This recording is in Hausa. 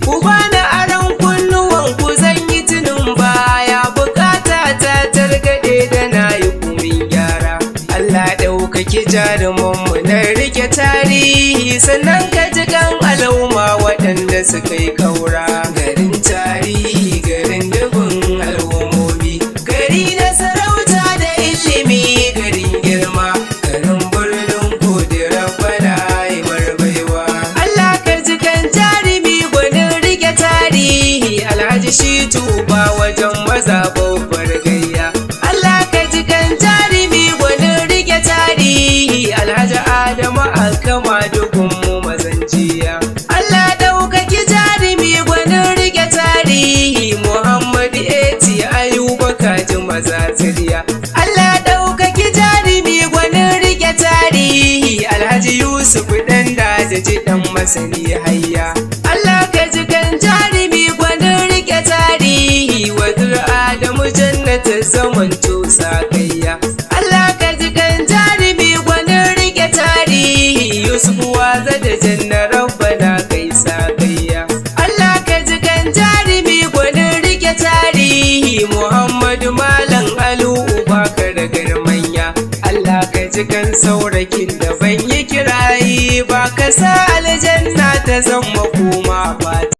Ku bani aron kunnuwan ku, zan yi tunin baya, bukata ta targaɗe da na yi kumin gyara. Allah ɗaukaki jarumanmu na rike tarihi, sannan ka ji kan al'umma waɗanda suka yi kaura. Garin tarihi, garin dubin al'ummomi, gari na sarauta da ilimi, garin girma, garin birnin Kudu, rabbana baiwa. Allah ka ji kan jarumi gwanin rike tarihi, Alhaji Shitu ba wajen maza babbar gayya. Allah ka ji kan jarumi gwanin rike tarihi, Alhaji Adamu Alkama dugun mu mazanjiya. Allah ɗaukaki jarumi gwanin rike tarihi, Muhammadu Eti Ayuba kaji maza zuriya. Allah ɗaukaki jarumi gwanin rike tarihi, Alhaji Yusuf ɗan da ji ɗan masani hayya. Allah ka ji kan jarumi gwanin rike tarihi, Wazir Adamu jannata zaman sakayya. Allah ka ji kan jarumi gwanin rike tarihi, Yusuf Waza da janna rabbana kai sakayya. Allah ka ji kan jarumi gwanin rike tarihi, Muhammadu Malam Alu Ubakar manya. Allah ka ji kan saurakin da ban yi kirayi ba, ka sa aljanna ta zama kuma fata.